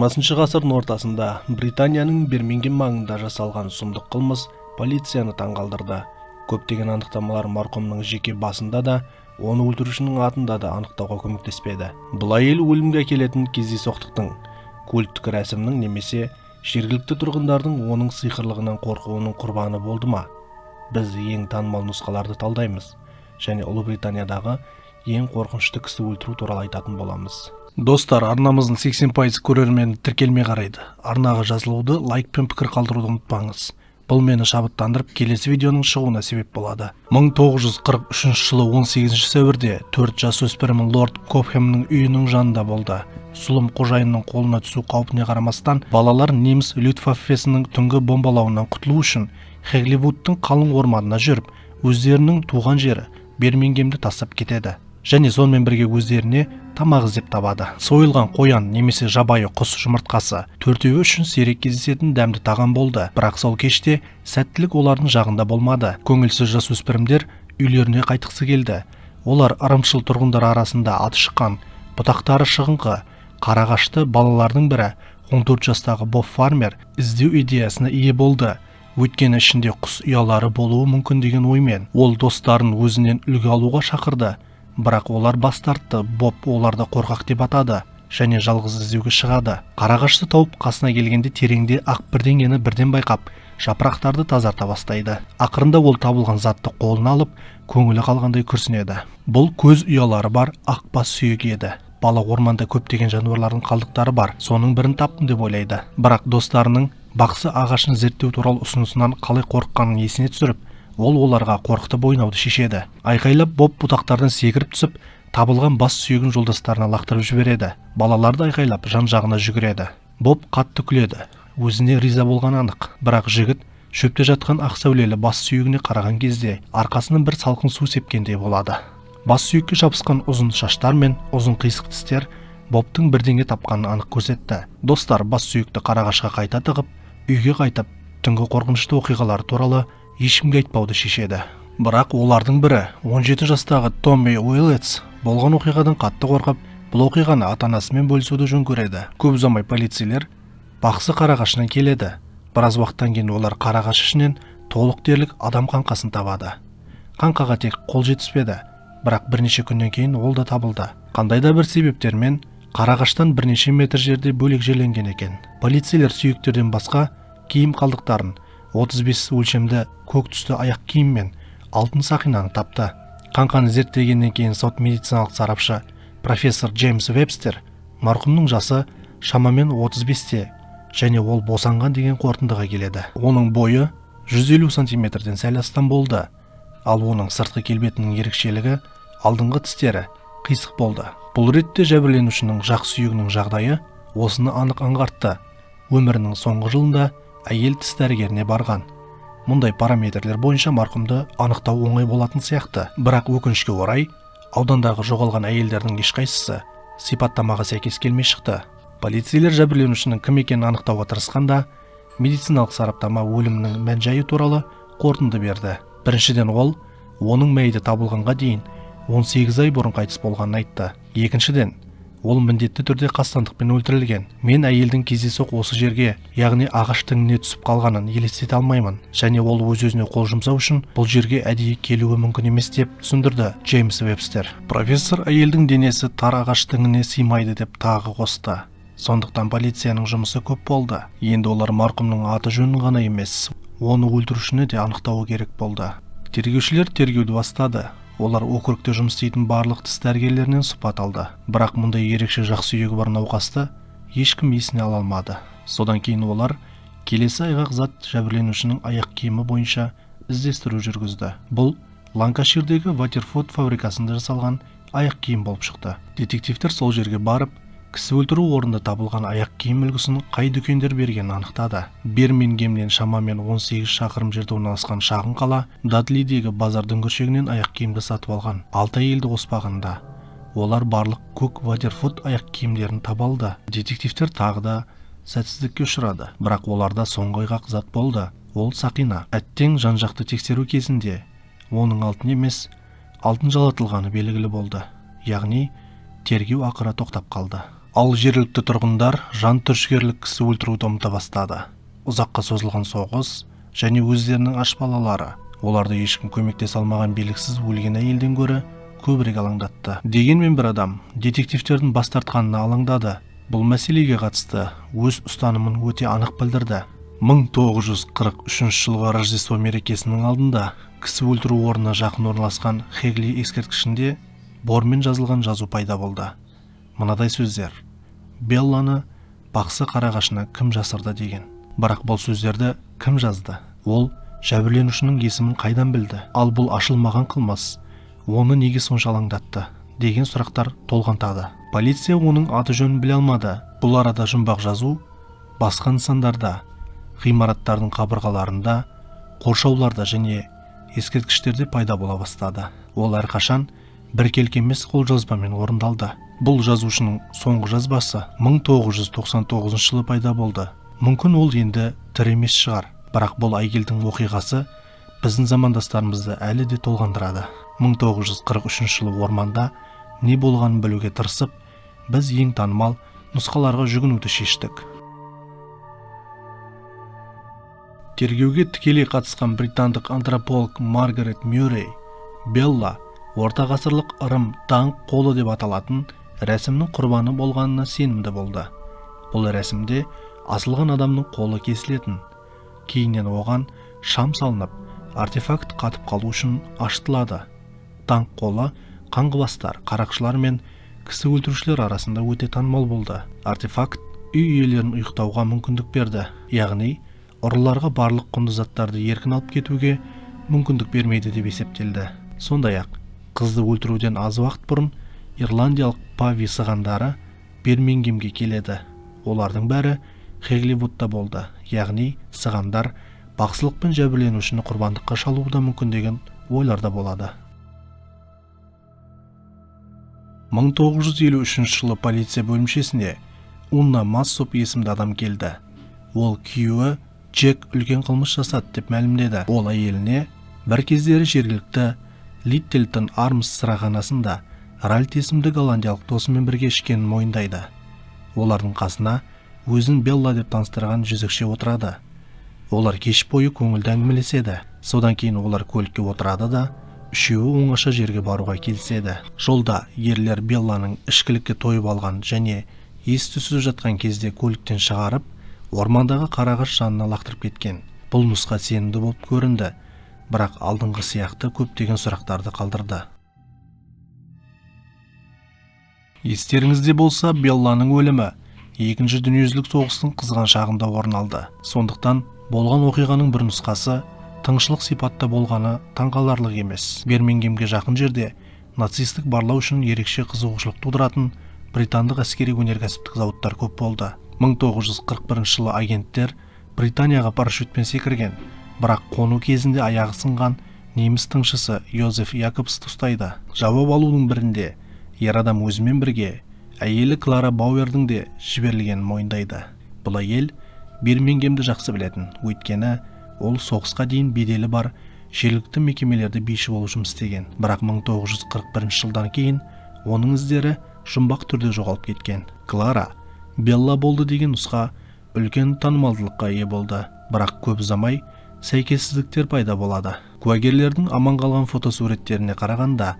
20 ғасырдың ортасында Британияның Бирмингем маңында жасалған сұмдық қылмыс полицияны таңғалдырды. Көптеген анықтамалар марқұмның жеке басында да, оны өлтірушінің атында да анықтауға көмектеспеді. Бұл әйел өлімге әкелетін кездейсоқтықтың, культтік рәсімнің немесе жергілікті тұрғындардың оның сиқырлығынан қорқуының құрбаны болды ма? Біз ең танымал нұсқаларды талдаймыз және Ұлыбританиядағы ең қорқынышты кісі өлтіру туралы айтатын боламыз. Достар, арнамыздың 80% көрермені тіркелмей қарайды. Арнаға жазылуды, лайк пен пікір қалдыруды ұмытпаңыз. Бұл мені шабыттандырып, келесі видеоның шығуына себеп болады. 1943 жылы 18 сәуірде төрт жасөспірім лорд Кобхемнің үйінің жанында болды. Зұлым қожайынның қолына түсу қаупіне қарамастан, балалар неміс Люфтваффесінің түнгі бомбалауынан құтылу үшін Хегливудтың қалың орманына жүріп, өздерінің туған жері Бирмингемді тастап кетеді және сонымен бірге өздеріне тамақ іздеп табады. Сойылған қоян немесе жабайы құс жұмыртқасы төртеуі үшін сирек кездесетін дәмді тағам болды. Бірақ сол кеште сәттілік олардың жағында болмады. Көңілсіз жасөспірімдер үйлеріне қайтқысы келді. Олар ырымшыл тұрғындар арасында аты шыққан, бұтақтары шығыңқы қарағашты балалардың бірі, 14 жастағы Боб Фармер іздеу идеясына ие болды, өйткені ішінде құс ұялары болуы мүмкін деген оймен. Ол достарын өзінен үлгі алуға шақырды, бірақ олар бас тартты. Боб оларды қорқақ деп атады және жалғыз іздеуге шығады. Қарағашты тауып, қасына келгенде, тереңде ақ бірдеңені бірден байқап, жапырақтарды тазарта бастайды. Ақырында ол табылған затты қолына алып, көңілі қалғандай күрсінеді. Бұл көз ұялары бар ақ бас сүйек еді. Бала орманда көптеген жануарлардың қалдықтары бар, соның бірін таптым деп ойлайды. Бірақ достарының бақсы ағашын зерттеу туралы ұсынысынан қалай қорыққанын есіне түсіріп, ол оларға қорқытып ойнауды шешеді. Айқайлап, Боб бұтақтардан секіріп түсіп, табылған бас сүйегін жолдастарына лақтырып жібереді. Балалар да айқайлап, жан жағына жүгіреді. Боб қатты күледі, өзіне риза болғаны анық. Бірақ жігіт шөпте жатқан ақ сәулелі бас сүйегіне қараған кезде, арқасынан бір салқын су сепкендей болады. Бас сүйекке жабысқан ұзын шаштар мен ұзын қисық тістер Бобтың бірдеңе тапқанын анық көрсетті. Достар бас сүйекті қарағашқа қайта тығып, үйге қайтып, түнгі қорқынышты оқиғалар туралы ешкімге айтпауды шешеді. Бірақ олардың бірі, 17 жастағы Томми Уиллетс, болған оқиғадан қатты қорқып, бұл оқиғаны ата анасымен бөлісуді жөн көреді. Көп ұзамай полицейлер бақсы қарағашына келеді. Біраз уақыттан кейін олар қарағаш ішінен толық дерлік адам қаңқасын табады. Қаңқаға тек қол жетіспеді, бірақ бірнеше күннен кейін ол да табылды. Қандай да бір себептермен қарағаштан бірнеше метр жерде бөлек жерленген екен. Полицейлер сүйектерден басқа киім қалдықтарын, 35 өлшемді көк түсті аяқ киім мен алтын сақинаны тапты. Қаңқаны зерттегеннен кейін сот медициналық сарапшы профессор Джеймс Вебстер марқұмның жасы шамамен 35-те және ол босанған деген қорытындыға келеді. Оның бойы 150 сантиметрден сәл астам болды, ал оның сыртқы келбетінің ерекшелігі алдыңғы тістері қисық болды. Бұл ретте жәбірленушінің жақ сүйегінің жағдайы осыны анық аңғартты. Өмірінің соңғы жылында әйел тіс дәрігеріне барған. Мұндай параметрлер бойынша марқұмды анықтау оңай болатын сияқты. Бірақ өкінішке орай, аудандағы жоғалған әйелдердің ешқайсысы сипаттамаға сәйкес келмей шықты. Полицейлер жәбірленушінің кім екенін анықтауға тырысқанда, медициналық сараптама өлімнің мән-жайы туралы қорытынды берді. Біріншіден, ол оның мәйіті табылғанға дейін 18 ай бұрын қайтыс болғанын айтты. Екіншіден, ол міндетті түрде қастандықпен өлтірілген. Мен әйелдің кездейсоқ осы жерге, яғни ағаш діңіне түсіп қалғанын елестете алмаймын және ол өз өзіне қол жұмсау үшін бұл жерге әдейі келуі мүмкін емес, деп түсіндірді Джеймс Вебстер. Профессор әйелдің денесі тар ағаш діңіне сыймайды деп тағы қосты. Сондықтан полицияның жұмысы көп болды. Енді олар марқұмның аты жөнін ғана емес, оны өлтірушіні де анықтауы керек болды. Тергеушілер тергеуді бастады. Олар округте жұмыс істейтін барлық тіс дәрігерлерінен сұхбат алды, бірақ мұндай ерекше жақ сүйегі бар науқасты ешкім есіне ала алмады. Содан кейін олар келесі айғақ зат, жәбірленушінің аяқ киімі бойынша іздестіру жүргізді. Бұл Ланкаширдегі Ватерфорд фабрикасында жасалған аяқ киім болып шықты. Детективтер сол жерге барып, кісі өлтіру орнында табылған аяқ киім үлгісін қай дүкендер бергенін анықтады. Бирмингемнен шамамен 18 шақырым жерде орналасқан шағын қала Дадлидегі базар дүңгіршегінен аяқ киімді сатып алған алты әйелді қоспағанда, олар барлық көк Ватерфорд аяқ киімдерін таба алды. Детективтер тағы да сәтсіздікке ұшырады, бірақ оларда соңғы айғақ зат болды. Ол сақина. Әттең, жан-жақты тексеру кезінде оның алтын емес, алтын жалатылғаны белгілі болды. Яғни тергеу ақыры тоқтап қалды. Ал жергілікті тұрғындар жан түршігерлік кісі өлтіруді ұмыта бастады. Ұзаққа созылған соғыс және өздерінің аш балалары оларды ешкім көмектесе алмаған белгісіз өлген әйелден гөрі көбірек алаңдатты. Дегенмен бір адам детективтердің бас тартқанына алаңдады. Бұл мәселеге қатысты өз ұстанымын өте анық білдірді. 1943 жылғы Рождество мерекесінің алдында кісі өлтіру орнына жақын орналасқан Хегли ескерткішінде бормен жазылған жазу пайда болды. Мынадай сөздер: «Белланы бақсы қарағашына кім жасырды» деген. Бірақ бұл сөздерді кім жазды? Ол жәбірленушінің есімін қайдан білді? Ал бұл ашылмаған қылмыс оны неге сонша алаңдатты деген сұрақтар толғантады. Полиция оның аты жөнін біле алмады. Бұл арада жұмбақ жазу басқа нысандарда, ғимараттардың қабырғаларында, қоршауларда және ескерткіштерде пайда бола бастады. Ол әрқашан біркелкі емес қолжазбамен орындалды. Бұл жазушының соңғы жазбасы 1999 жылы пайда болды. Мүмкін, ол енді тірі емес шығар, бірақ бұл әйелдің оқиғасы біздің замандастарымызды әлі де толғандырады. 1943 жылы орманда не болғанын білуге тырысып, біз ең танымал нұсқаларға жүгінуді шештік. Тергеуге тікелей қатысқан британдық антрополог Маргарет Мюррей Белла орта ғасырлық ырым даңқ қолы деп аталатын рәсімнің құрбаны болғанына сенімді болды. Бұл рәсімде асылған адамның қолы кесілетін, кейіннен оған шам салынып, артефакт қатып қалу үшін ашытылады. Даңқ қолы қаңғыбастар, қарақшылар мен кісі өлтірушілер арасында өте танымал болды. Артефакт үй иелерін ұйықтауға мүмкіндік берді, яғни ұрыларға барлық құнды заттарды еркін алып кетуге мүмкіндік бермейді деп есептелді. Сондай-ақ қызды өлтіруден аз уақыт бұрын ирландиялық пави сығандары Бирмингемге келеді. Олардың бәрі Хегливудта болды, яғни сығандар бақсылық пен жәбірленушіні құрбандыққа шалуы да мүмкін деген ойларда болады. 1953 жылы полиция бөлімшесіне Унна Массоп есімді адам келді. Ол күйеуі Джек үлкен қылмыс жасады деп мәлімдеді. Ол әйеліне бір кездері жергілікті Литтелтон Армс сырағанасында Ральт есімді голландиялық досымен бірге ішкенін мойындайды. Олардың қасына өзін Белла деп таныстырған жезөкше отырады. Олар кеш бойы көңілді әңгімелеседі. Содан кейін олар көлікке отырады да, үшеуі оңаша жерге баруға келіседі. Жолда ерлер Белланың ішкілікке тойып алған және ес-түссіз жатқан кезде көліктен шығарып, ормандағы қарағаш жанына лақтырып кеткен. Бұл нұсқа сенімді болып көрінді, бірақ алдыңғы сияқты көптеген сұрақтарды қалдырды. Естеріңізде болса, Белланың өлімі Екінші дүниежүзілік соғыстың қызған шағында орын алды. Сондықтан болған оқиғаның бір нұсқасы тыңшылық сипатта болғаны таңғаларлық емес. Бирмингемге жақын жерде нацистік барлау үшін ерекше қызығушылық тудыратын британдық әскери өнеркәсіптік зауыттар көп болды. 1941 жылы агенттер Британияға парашютпен секірген, бірақ қону кезінде аяғы сынған неміс тыңшысы Йозеф Якобсты ұстайды. Жауап алудың бірінде ер адам өзімен бірге әйелі Клара Бауэрдің де жіберілгенін мойындайды. Бұл әйел Бирмингемді жақсы білетін, өйткені ол соғысқа дейін беделі бар жергілікті мекемелерде биші болып жұмыс істеген. Бірақ 1941 жылдан кейін оның іздері жұмбақ түрде жоғалып кеткен. Клара Белла болды деген нұсқа үлкен танымалдылыққа ие болды, бірақ көп ұзамай сәйкессіздіктер пайда болады. Куәгерлердің аман қалған фотосуреттеріне қарағанда,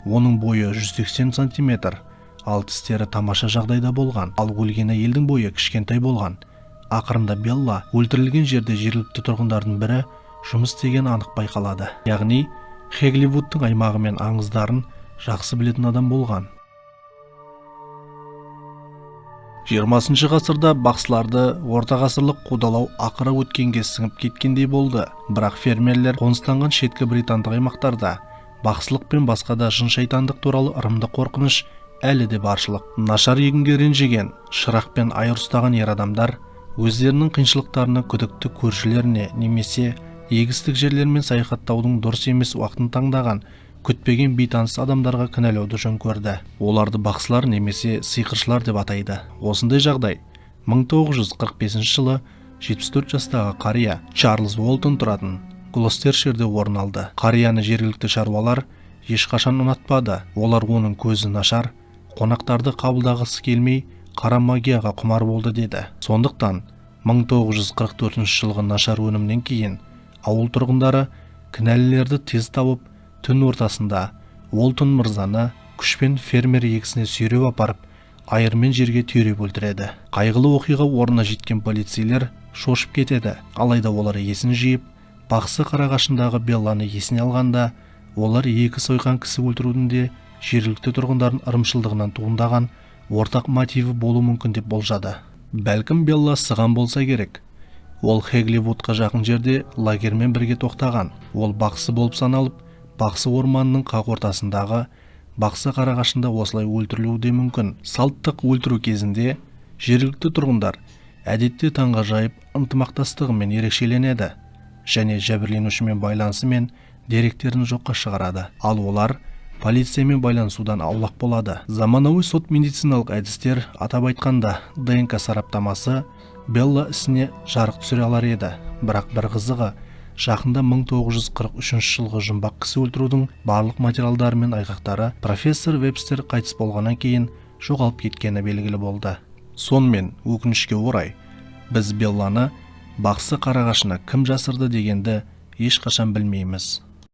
оның бойы 180 сантиметр, ал тістері тамаша жағдайда болған, ал өлген әйелдің бойы кішкентай болған. Ақырында Белла өлтірілген жерде жергілікті тұрғындардың бірі жұмыс істегені анық байқалады, яғни Хегливудтың аймағы мен аңыздарын жақсы білетін адам болған. 20 ғасырда бақсыларды орта ғасырлық қудалау ақыры өткенге сіңіп кеткендей болды. Бірақ фермерлер қоныстанған шеткі британдық аймақтарда бақсылық пен басқа да жын-шайтандық туралы ырымды қорқыныш әлі де баршылық. Нашар егінге ренжіген, шырақ пен айыр ұстаған ер адамдар өздерінің қиыншылықтарына күдікті көршілеріне немесе егістік жерлермен саяхаттаудың дұрыс емес уақытын таңдаған күтпеген бейтаныс адамдарға кінәлауды жөн көрді. Оларды бақсылар немесе сиқыршылар деп атайды. Осындай жағдай 1945 жылы 74 жастағы қария Чарльз Уолтон тұратын Глостерширде орын алды. Қарияны жергілікті шаруалар ешқашан ұнатпады. Олар оның көзі нашар, қонақтарды қабылдағысы келмей, Қара магияға құмар болды деді. Сондықтан 1944 жылғы нашар өнімнен кейін ауыл тұрғындары кінәлілерді тез тауып, түн ортасында Уолтон мырзаны күшпен фермер егісіне сүйреп апарып, айырмен жерге түйреп өлтіреді. Қайғылы оқиға орнына жеткен полицейлер шошып кетеді. Алайда олар есін жиып, бақсы қарағашындағы Белланы есіне алғанда, олар екі сойқан кісі өлтірудің де жергілікті тұрғындардың ырымшылдығынан туындаған ортақ мотиві болуы мүмкін деп болжады. Бәлкім, Белла сыған болса керек. Ол Хегливудқа жақын жерде лагермен бірге тоқтаған. Ол бақсы болып саналып, бақсы орманының қақ ортасындағы бақсы қарағашында осылай өлтірілуі де мүмкін. Салттық өлтіру кезінде жергілікті тұрғындар әдетте таңғажайып ынтымақтастығымен ерекшеленеді және жәбірленушімен байланысы мен деректерін жоққа шығарады, ал олар полициямен байланысудан аулақ болады. Заманауи сот медициналық әдістер, атап айтқанда ДНК сараптамасы, Белла ісіне жарық түсіре алар еді. Бірақ бір қызығы, жақында 1943 жылғы жұмбақ кісі өлтірудің барлық материалдары мен айғақтары профессор Вебстер қайтыс болғаннан кейін жоғалып кеткені белгілі болды. Сонымен, өкінішке орай, біз Белланы бақсы қарағашына кім жасырды дегенді ешқашан білмейміз.